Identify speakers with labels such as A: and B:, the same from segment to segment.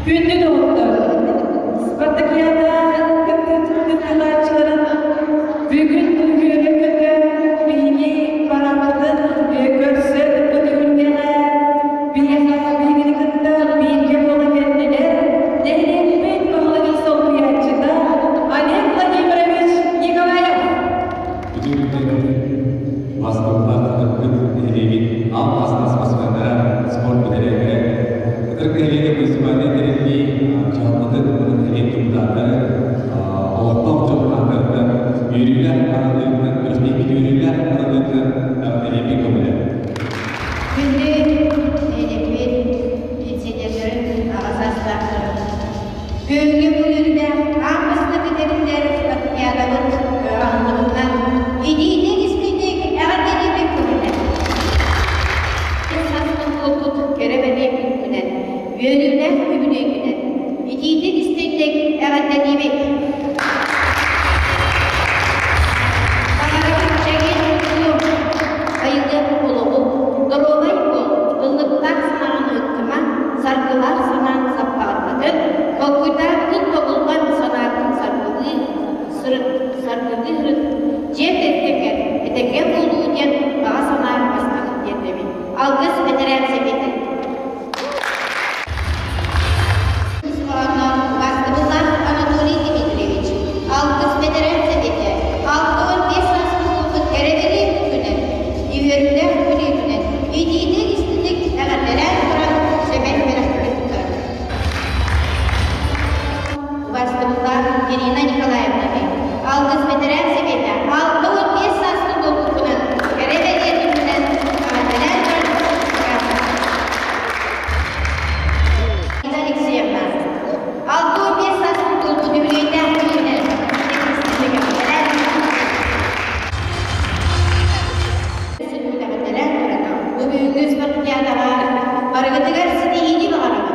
A: Күндү доҕоттор, Спартакиада кыттыылааччыларын бүгүн үөрэ-көтө биһиги парааппытын көрсөн бу түһүлгэҕэ биһиэхэ биһигини кытта бииргэ буола кэллилэр нэһилиэкпит баһылыгын солбуйааччыта Олег Владимирович Николаев.
B: Үтүө Бастыҥнар ытык нэһилиэгин алаас спортсменнара, спорт бэтэрээннэрэ, ытык нэһилиэгэ муниципальнай тэриллии дьаһалтатын уонна нэһилиэк дьокутааттарын олохтоох дьон ааттарыттан үөрүүлээх арыллыытынан, күрэхтэһиибит үөрүүлээх арыллыытынан эҕэрдэлиирбин көҥүлэ.
C: Күндү нэһилиэкпит пенсионердарын аҕа саастаахтарын Бүгүҥҥү күнүннээх аан бастакы тэриллэр Спартакиадабыт аһыллыбытынан итиитик-истиҥник эҕэрдэлиибит көҥүлэ. Саастан буолбут кэрэ бэлиэ күнүнэн, үөрүүлээх үбүлүөйгүнэн итиитик-истиҥник эҕэрдэлиибит! Баҕарабыт чэгиэн тутуу, айылыах олоҕу, доруобай буол, ыллыктаах санааны ыттыма, саргылаах санаан саппаҕырбатын, толкуйдаабытын тобуллан санаатын саргылыы сырыт, саргылыы сырыт, дьиэ кэргэҥҥэр этэҥҥэ буолуу диэн баҕа санаа бастыҥын тиэрдэбин. Алгыс бэтэрээн сэбиэтэ. Убаастабыллаах Анатолий Дмитриевич, Алгыс бэтэрээн сэбиэтэ 65 сааспыт буолбут кэрэ-бэлиэ күнүнэн, үөрүүлээх күнүүтүнэн итиитик-истиҥник эҕэрдэлээн туран сэмэй бэлэхпитин тутарабыт. Убаастабыллаах Ирина Николаевнаны Алгыс бэтэрээн сэбиэтэ 65 сааспыт буолбуккунан кэрэ-бэлиэ күнүнэн эҕэрдэлээн туран Алексеевна, 65 сааспын туолбут үбүлүөйдээх күнүнэн Бу бүгүҥҥү спартакиадаҕа барыгытыгар ситиһиини баҕарабын.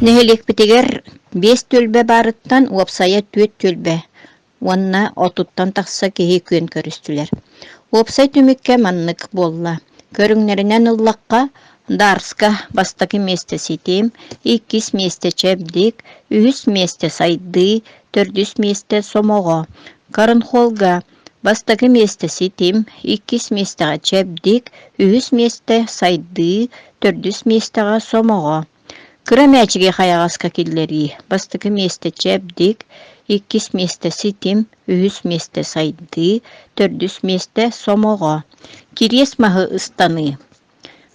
D: Нэһилиэкпитигэр биэс түөлбэ баарыттан уопсайа түөрт түөлбэ уонна отуттан тахса киһи күөн көрүстүлэр. Уопсай түмүккэ маннык буолла: көрүҥнэринэн ыллахха, Дарска бастакы миэстэ Ситим, иккис миэстэ Чэбдик, үһүс миэстэ Сайдыы, төрдүс миэстэ Сомоҕо. Карнхолга бастакы миэстэ Ситим, иккис миэстэҕэ Чэбдик, үһүс миэстэ Сайдыы, төрдүс миэстэҕэ Сомоҕо. Кыра мээчиги хайаҕаска киллэрии: бастакы миэстэ Чэбдик, иккис миэстэ Ситим, үһүс миэстэ Сайдыы, төрдүс миэстэ Сомоҕо. Кириэс маһы ыстаныы: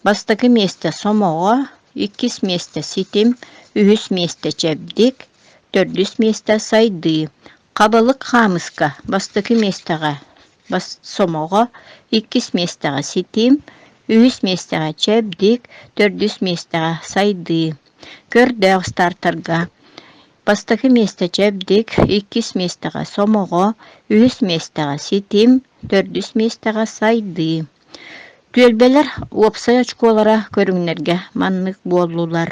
D: бастакы миэстэ Сомоҕо, иккис миэстэ Ситим, үһүс миэстэ Чэбдик. төрдүс миэстэ Сайдыы, Хабылык хаамыска бастакы миэстэҕэ Сомоҕо, иккис миэстэҕэ Ситим, үһүс миэстэҕэ Чэбдик, төрдүс миэстэҕэ Сайдыы. Көрдөөх стартарга бастакы миэстэ Чэбдик, иккис миэстэҕэ Сомоҕо, үһүс миэстэҕэ Ситим, төрдүс миэстэҕэ Сайдыы. Түөлбэлэр уопсай очколара көрүҥнэргэ маннык буоллулар.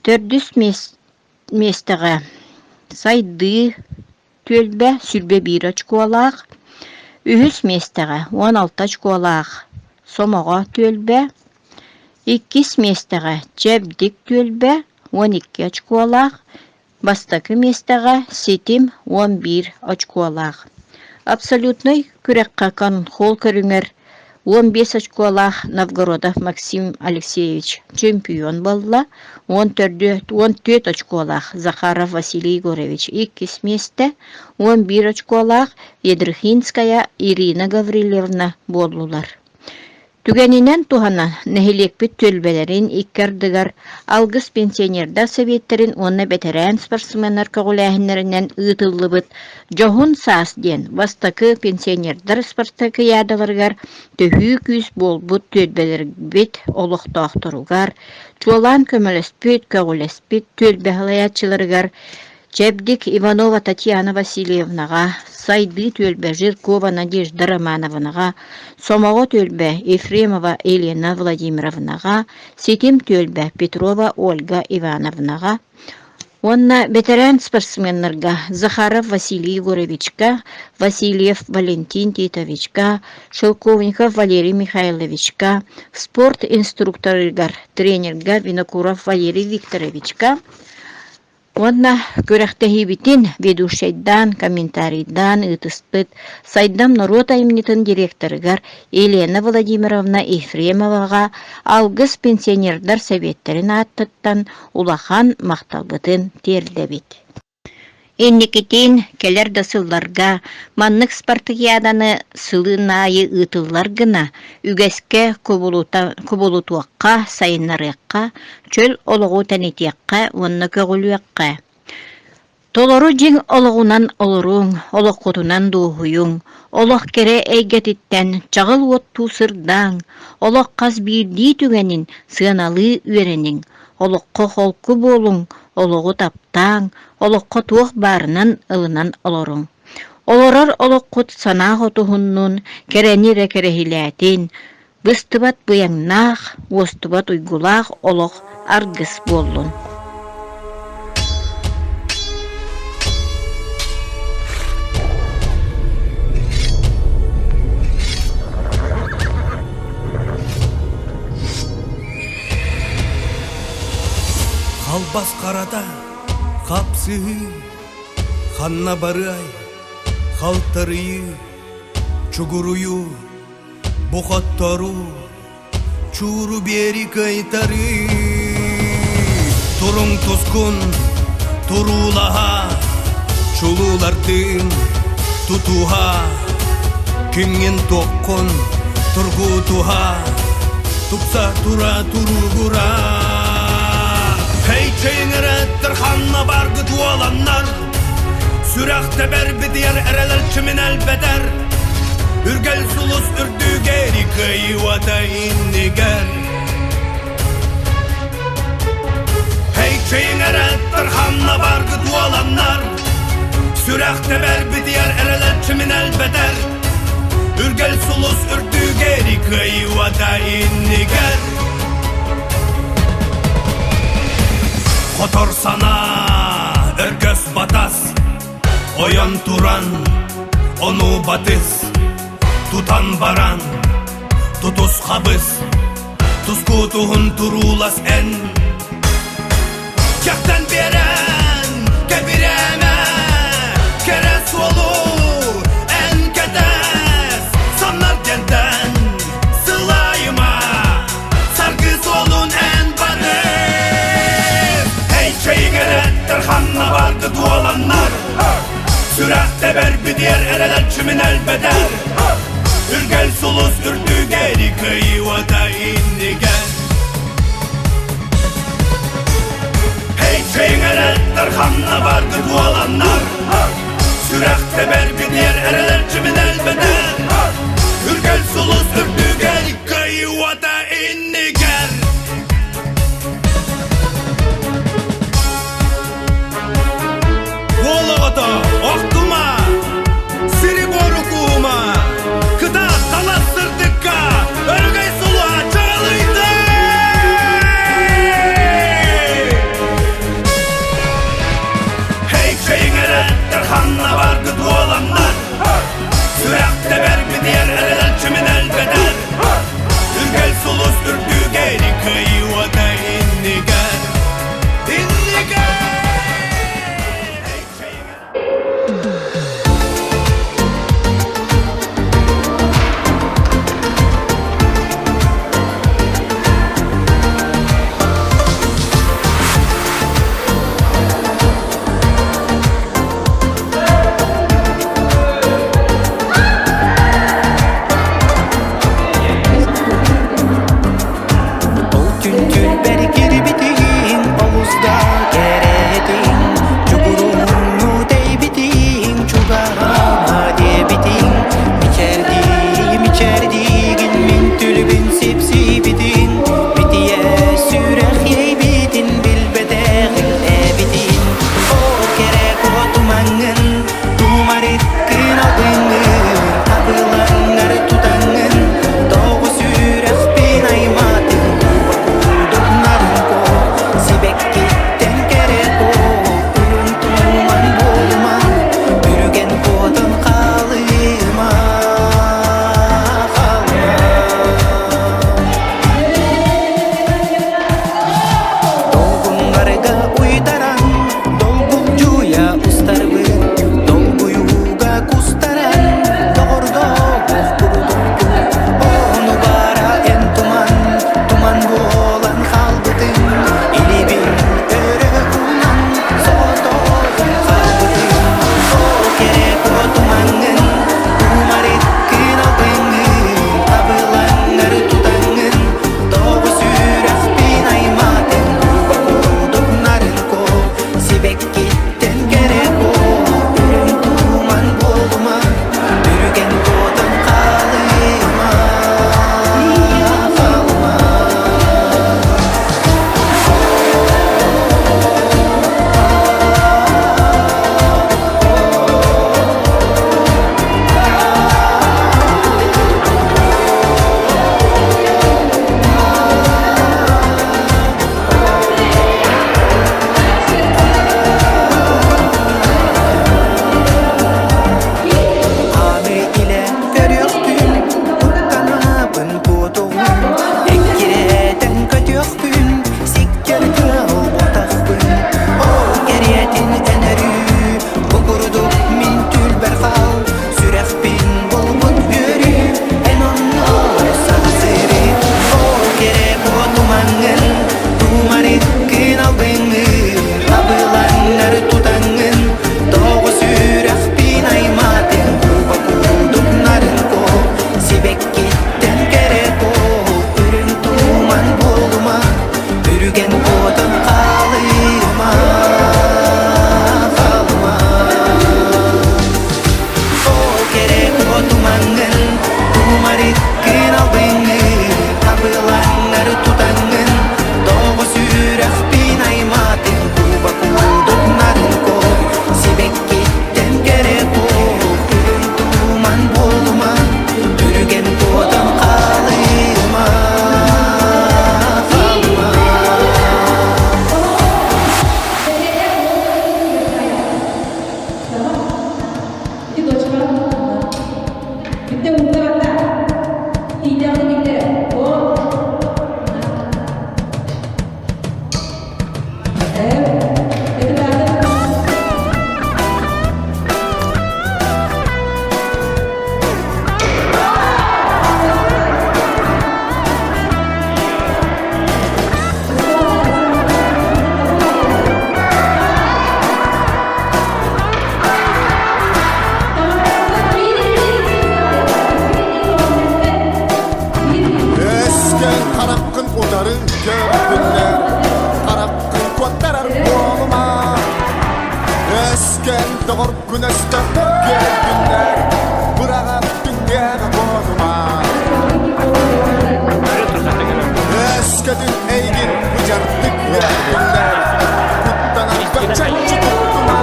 D: Төрдүс миэстэҕэ Сайдыы түөлбэ 21 очколаах, үһүс миэстэҕэ 16 очколаах Сомоҕо түөлбэ, иккис миэстэҕэ Чэбдик түөлбэ 12 очколаах, Бастакы миэстэҕэ Ситим 11 очколаах. Абсолютнай күрэххэ конхол көрүҥэр 15 очколаах Новгородов Максим Алексеевич чемпион буолла, 14 очколаах Захаров Василий Егорович иккис миэстэ, 11 очколаах Ядрихинская Ирина Гаврильевна буоллулар. Түгэнинэн туһанан, нэһилиэкпит түөлбэлэрин икки ардыгар Алгыс пенсионердар сэбиэттэрин уонна бэтэрээн спортсменнар көҕүлээһиннэринэн ыытыллыбыт «Дьоһун саас» диэн бастакы пенсионердар спартакиадаларыгар төһүү күүс буолбут түөлбэлэрбит олохтоохторугар, чуолаан көмөлөспүт, көҕүлэспит түөлбэ салайааччыларыгар Чэбдик Иванова Татьяна Васильевнаҕа, Сайдыы түөлбэ Жиркова Надежда Романовнаҕа, Сомоҕо түөлбэ Ефремова Елена Владимировнаҕа, Ситим түөлбэ Петрова Ольга Ивановнаҕа уонна бэтэрээн спортсменнарга Захаров Василий Егоровичка, Васильев Валентин Титовичка, Шелковников Валерий Михайловичка, спорт инструкторыгар, тренергэ Винокуров Валерий Викторовичка, Уонна күрэхтэһиибитин ведущайдаан, комментарийдаан ыытыспыт Сайдам норуот айымньытын директорыгар Елена Владимировна Ефремоваҕа Алгыс пенсионердар сэбиэттэрин ааттыттан улахан махталбытын тиэрдэбит. Инникитин кэлэр да сылларга маннык спартакиаданы сылын аайы ыытыллар гына үгэскэ кубулутуохха, сайыннарыахха, чөл олоҕу тэнитиэххэ уонна көҕүлүөххэ. Толору дьиҥ олоҕунан олоруҥ, олоххутунан дуоһуйуҥ, олох кэрэ эйгэтиттэн чаҕыл уоттуу сырдааҥ, олох хас биирдии түгэнин сыаналыы үөрэниҥ, олоххо холку буолуҥ, олоҕу таптааҥ, олоххо туох баарынан ылынан олоруҥ. Олорор олоххут санаа хотуһуннун, кэрэни эрэ кэрэһилээтин, быстыбат быйаҥнаах, уостубат уйгулаах олох аргыс буоллун.
E: Халбас харата, хапсыһыы, ханна барыай, халтарыйыы, чугуруйуу, бу хотторуу, чууру биэри кыайтарыы. Туруҥ тускун, туруулаһа, чулуулардыын тутуһа, күҥҥүн туоххун тургутуһа, тупса тура туругура. Хей чэйиҥэрэттэр ханна баргыт уоланнар, Сүрэх тэбэр битийэр эрэлэр чимин элбэтэр Үргэл сулус үрдүгэр кыайыыта иннигэр Хей чэйиҥэрэттэр ханна баргыт уоланнар Сүрэх тэбэр битийэр эрэлэр чимин элбэтэр Үргэл сулус үрдүгэр кыайыыта иннигэр Хотор санаа, өргөс батас, ойон туран, ону батыс, тутан баран, тутус хабыс, тускутуһун туруулас эн. Кэхтэн биэрэн, кэбирээмэ, кэрэ суолу эн кэтэс, самнар диэнтэн сылайыма. Саргы суолун эн барыс Эй чэйиҥэрэттэр ханна барды дуоланнар Сүрэх тэбэр битиэр эрэлэр чимин элбэтэр Үргэл сулус үрдүгэр кыайыыта иннигэр Эй чэйиҥэрэттэр эреттер ханна баргыт уоланнар Сүрэх тэбэрбитиэр эрэлэр чимин элбэтэр Үргэл сулус үрдүгэр кыайыы уота иннигэр Уол оҕото охтума сири-буору куума кытаат талас сырдыкка өрөгөй сулуһа чаҕылыйды Hey чэйиҥэрэттэр ханна баргыт уоланнар Сүрэх тэбэрбитиэр эрэл чимин элбэтэр Үргэл сулус үрдүгэр кыайыы уота иннигэр Иннигэр
F: Ол күн түлбэр кирбитиҥ, олус да кэрэтиҥ, чугуруҥҥу тэйбитиҥ, чугаһаама диэбитиҥ, мичээрдии, мичээрдиигин мин түлүбүн сипсийбитиҥ, битийэ сүрэх иэйбитин билбэтэҕиҥ эбитин, оо кэрэ куотумаҥҥын, тумарыккын албыҥҥын, абылаҥҥар тутаҥҥын, тоҕо сүрэхпин аймаатыҥ, куба курдук нарын куо, сибэккиттэн кэрэ куо, үрүҥ туман буолума, бүрүгэн куотан хаалыма, хаалыма. Долгуннарга уйдаран, долгулдьуйа устарбыт, долгуйууга кустаран, доҕордоох курдукпут. Ону баара эн туман, туман буолан хаалбытыҥ, илиибин өрө уунан, соҕотоҕун хаалбытыҥ. Оо, кэрэ куо тумаҥҥын, тумарыккын албыҥҥын, абылаҥнары тутаҥҥын, Тоҕо сүрэхпин аймаатыҥ, куба курдук нарын куо, сибэккиттэн кэрэ куо, үрүҥ туман буолума, бүрүгэн куотан хаалыма, хаалыма. Аны илэ көрүөхпүн, куттанабын куотугун, эккирэтэн көтүөхпүн, сиккэр кыалбатахпын. Ол кэриэтин эн өрүү, бу курдук мин түлбэр хаал, сүрэхпин булбут үөрүү, эн онно саҕасыры. Ол кэрэ куотумаҥҥын, тумарыккын албыҥҥын, абылаҥнары тутаҥҥын, тоҕо сүрэхпин аймаатыҥ, куба курдук нарын куо, сибэккиттэн кэрэ куо, үрүҥ туман буолума, үрүгэн куотан хаалыма, хаалыма. Оо, кэрэ куо тумаҥҥын, тумарыккын албыҥҥын, абылаҥнары тутаҥҥын, тоҕо сүрэхпин аймаатыҥ, куба курдук нарын куо, сибэккиттэн кэрэ куо, үрүҥ туман буолума, түргэн куотан хаалыма, хаалыма.
A: Ити дочка Bitte уктабатта. Тиийдэҕин билдэ. О. Это надо.
G: Өскөн хараххын утары көрбүннэр, хараххын куоттарар буолума. Көмүскэн доҕор күнэстэн күннэр Быраҕан түҥҥэҕэ буолума Өскөтүн эйигин быдьардык үөрдүннэр Куттанан баччаччы туттума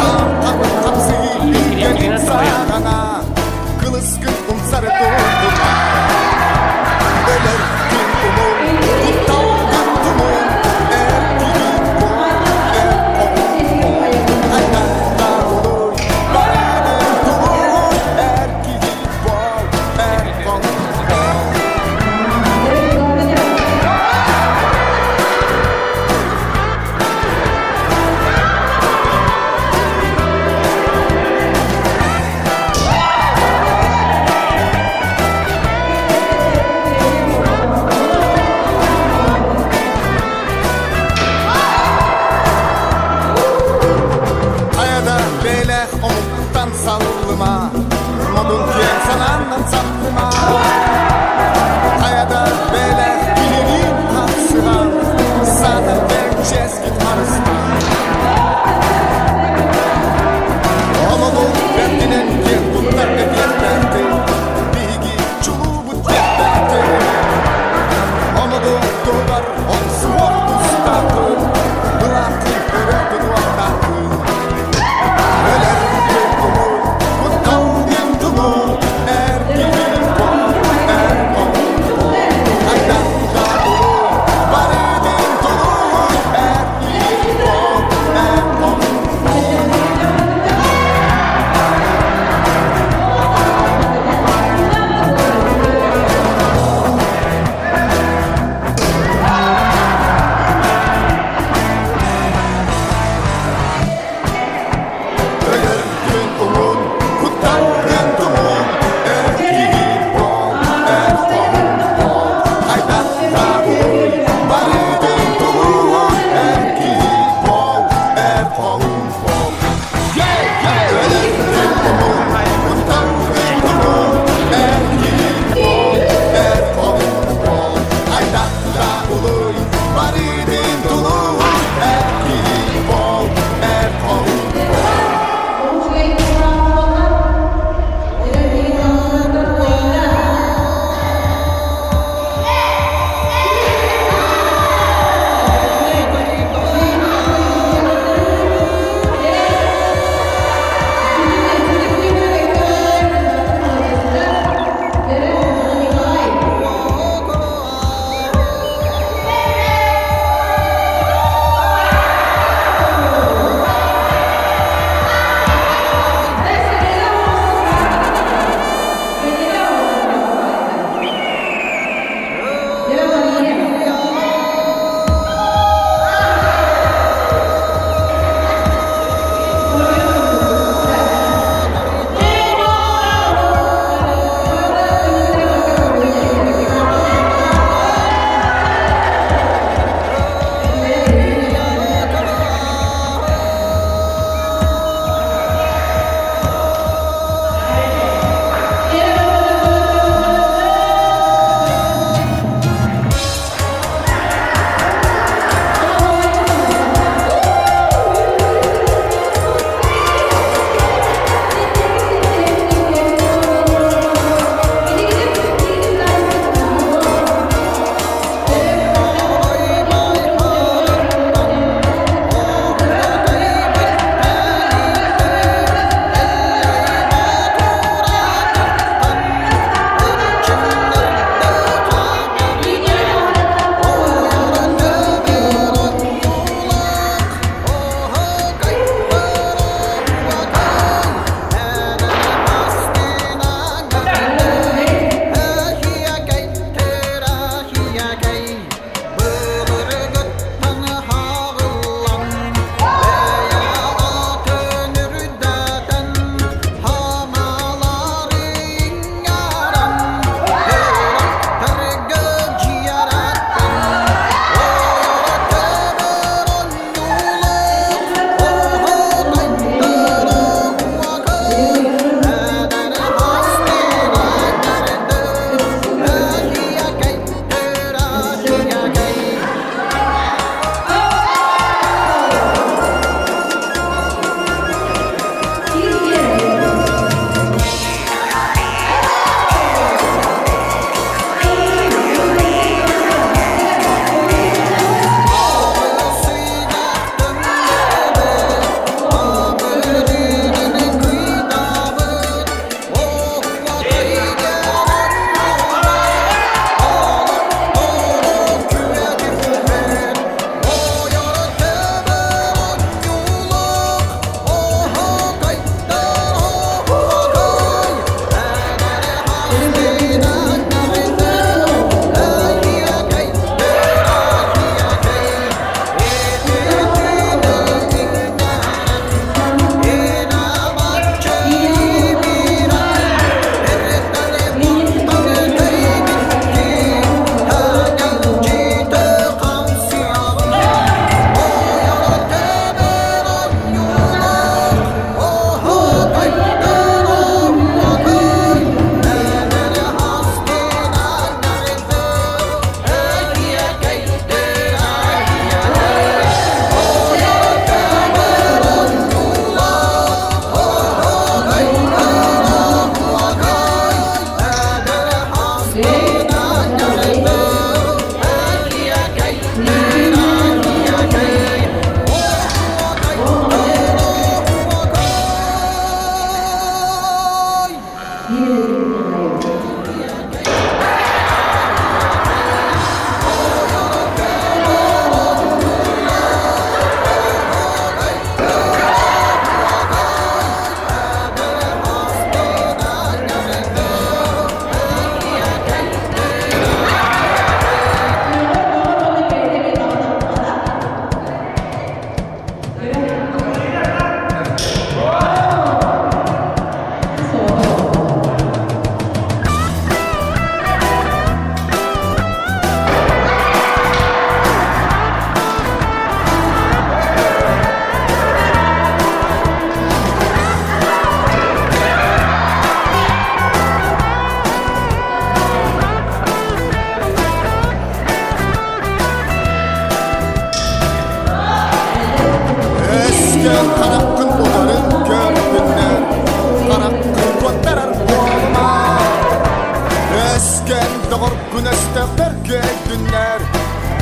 G: Хам-хам хапсыы илгэнин саҕана Кылыскын умсары туттума Өлөр күн умун, кутталгын тумун Эр киһи буол, эр омук буол Хайдахта улуй, бараны тулуй Эр киһи буол, эр омук буол.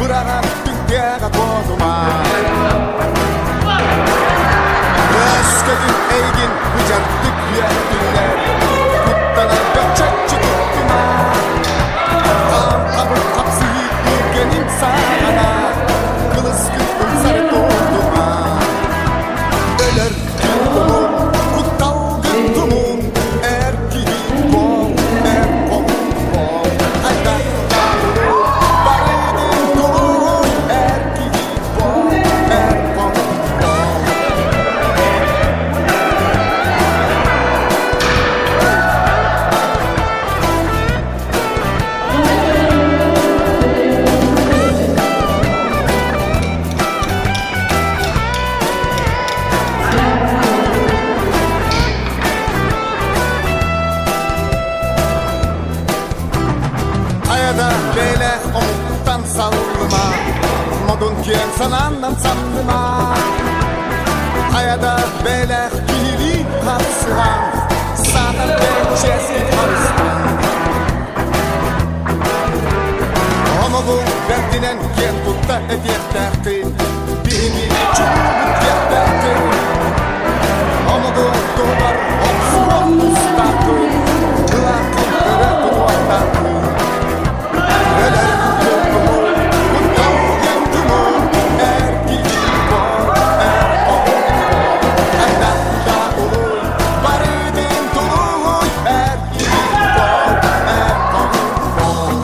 G: Быраҕан түҥкэҕэ куотума Өскөтүн эйигин быдьардык үөттүннэр Куттанарга чаччы туттума Хаам-хабыр хапсыһыы түргэнин саҕана Кылыскын умсары тутума Өлөр күн умун, кутталгын тумун Эр киһи буол, эр хомун буол Хайдах да барытын тулуй Эр киһи буол, эр хомун буол Хайада бэйэлээх омуктан саллыма, модун киэҥ санааннан самныма. Хайада бэйэлээх киһилии хапсыһан, саатар бэйчэски харыстан. Омугуҥ бэрдинэн киэн тутта этиэхтээххин, биһиги чулуубут диэхтээххин. Омугуҥ туһугар охсуһан тустааххын, былааххын өрө тутуохтааххын. Өлөр курдук, куттал диэн эр киһи буол, эр омук буол. Хайдах да улуй, барытын тулуй, эр киһи буол, эр омук буол.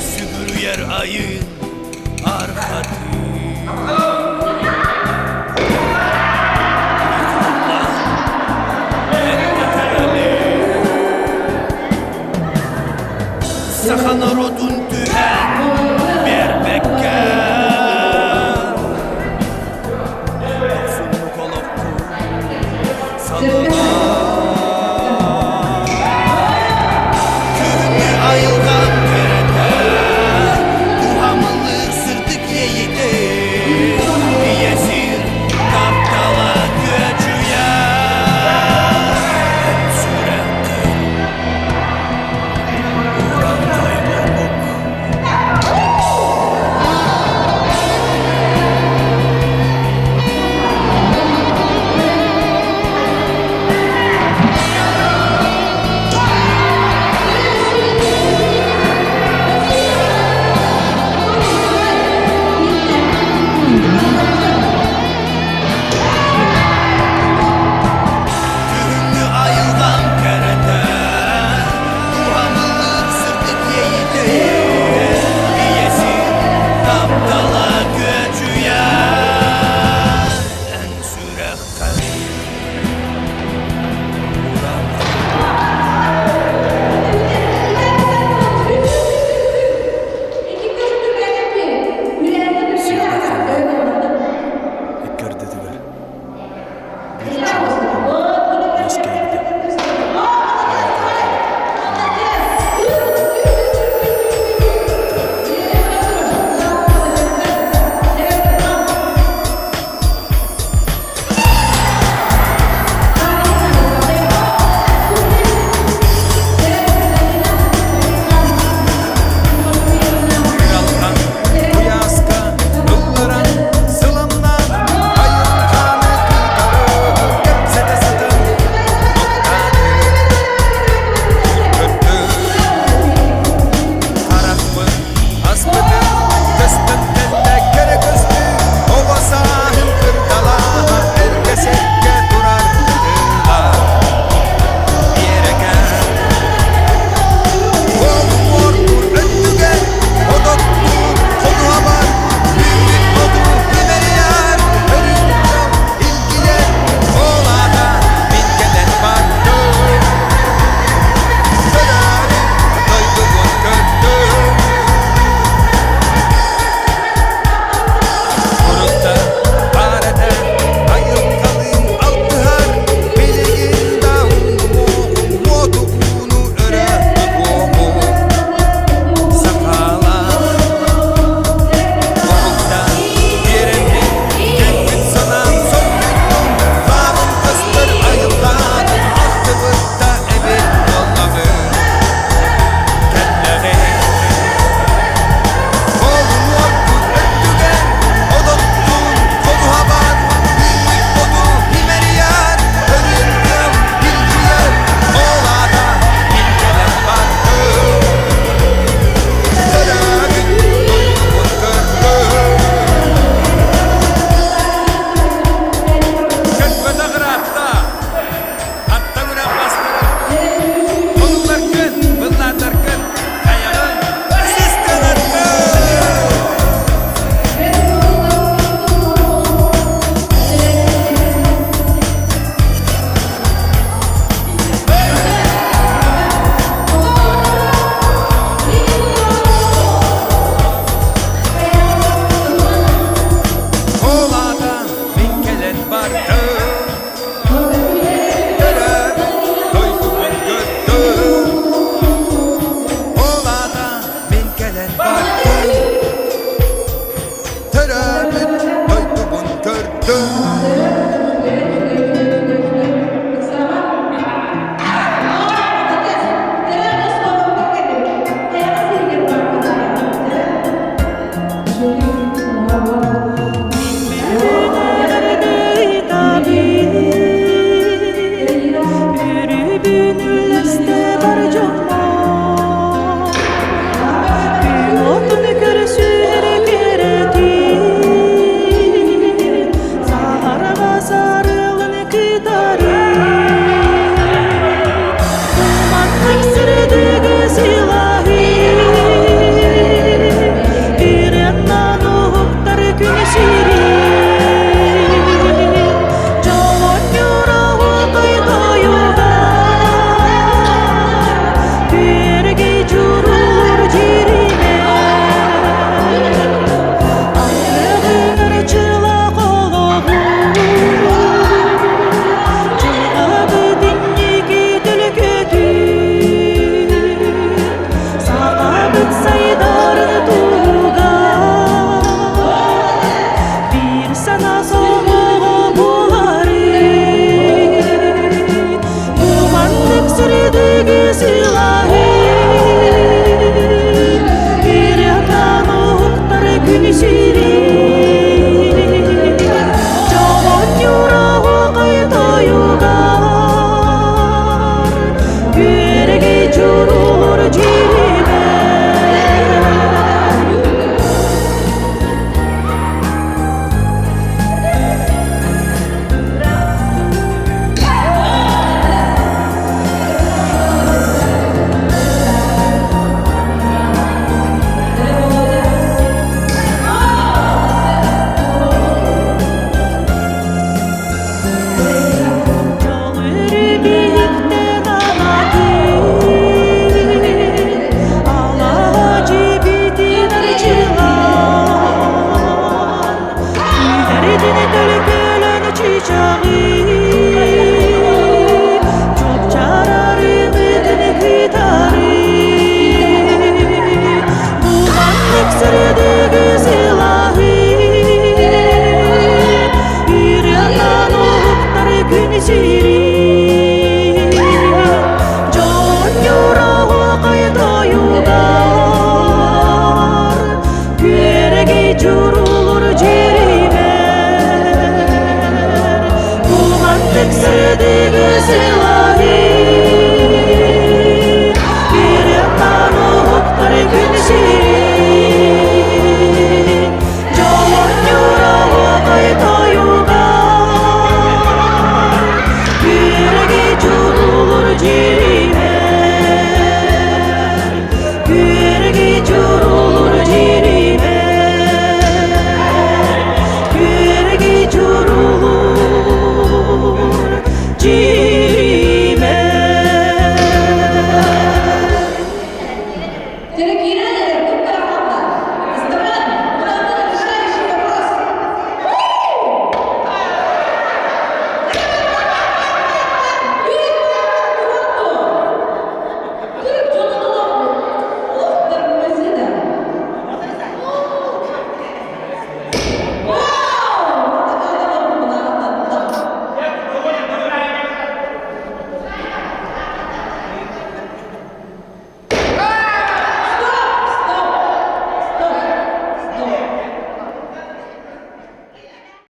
E: Сүгүрүйэр айын архатын Саха норуотун түһэн.